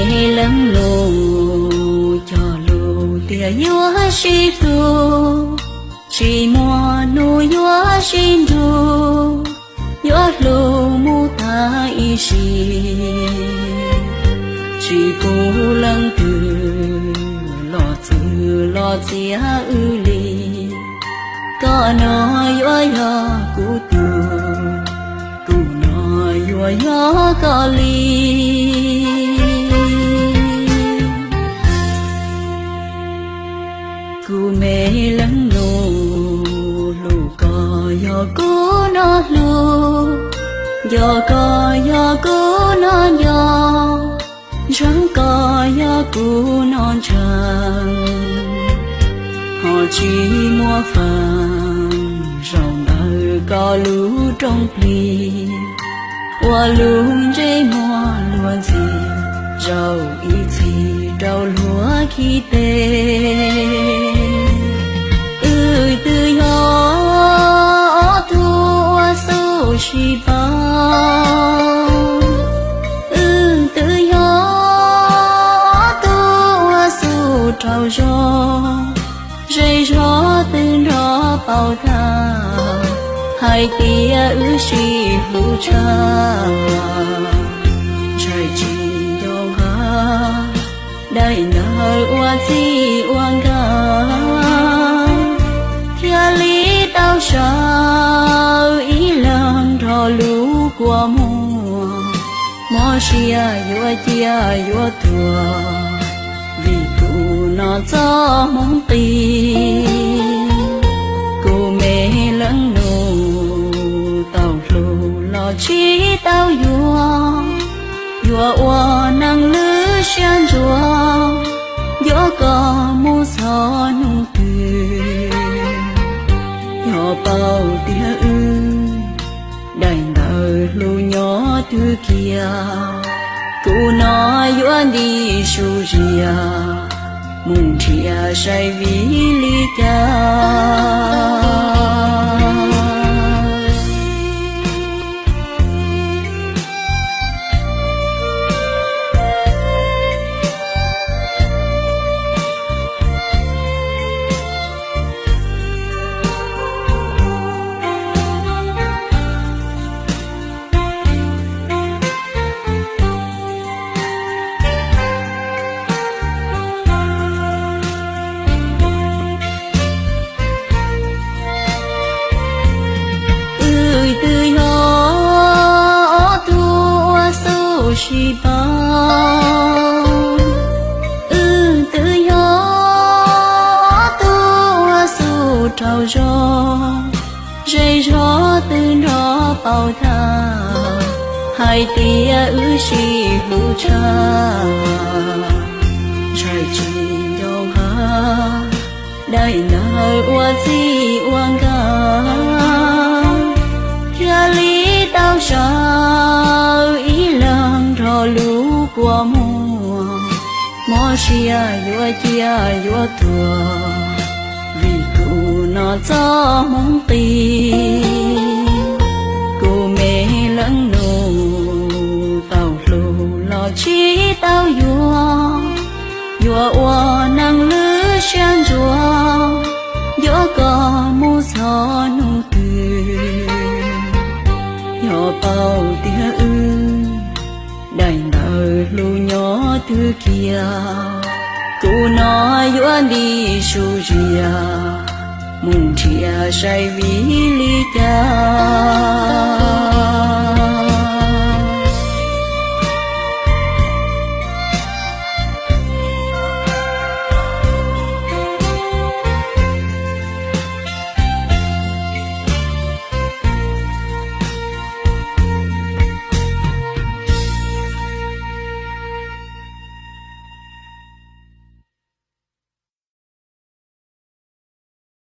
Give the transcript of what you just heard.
Leej nus cog lus tias yuav sib hlub, tsis muaj hnub yuav sib nrug, yuav hlub mus tag ib sim. Tsis pub leej twg los txwv los txiav wb li. Koj no yuav yog kuv tug, kuv no yuav yog koj li. Kuv me leej nus, hlub koj yog kuv no hlub, nco koj yog kuv no nco, ntseeg koj yog kuv no ntseeg. Ho tsis muaj feem zaum ntawm koj lub rooj plig, ua lub ntsej muag luag ntxhi, zaum ib txhis rau luag khib teg. Wb twb yog ob tug uas xub sib paub, wb twb yog ob tug uas xub rau zog, zej zog twb nrov paub tag hais tias wb sib hlub tshaj. Ntshai tsis nco nqa daim ntawv ua txij ua nkawm, thiaj li tau sawv ib leeg nrog lub kua muag, mob siab yuav ciaj yuav tuag, vim kuv no txoj hmoov qis. Kuv me leej nus, tau hlub los tsis tau yuav, yuav ua neeg lwj siab ntsuav, yuav koj mus txog hnub twg. Yog paub tiag wb daim ntawv hlub nyob twg kiag, kuv no yuav nti su zias mus nrhiav saib vim li cas. Wb twb yog ob tug uas xub sib paub, wb twb yog ob tug uas xub rau zog, zej zog twb nrov paub tag hais tias wb sib hlub tshaj. Ntshai tsis nco nqa daim ntawv ua txij ua nkawm, thiaj li tau sawv ib leeg nrog lub kua muag, mob siab yuav ciaj yuav tuag, vim kuv no txoj hmoov qis. Kuv me leej nus, tau hlub los tsis tau yuav, yuav ua neeg lwj siab ntsuav, yuav koj mus txog hnub twg. Yog paub tiag wb daim ntawv hlub nyob twg kiag, kuv no yuav nti su zias mus nrhiav saib vim li cas.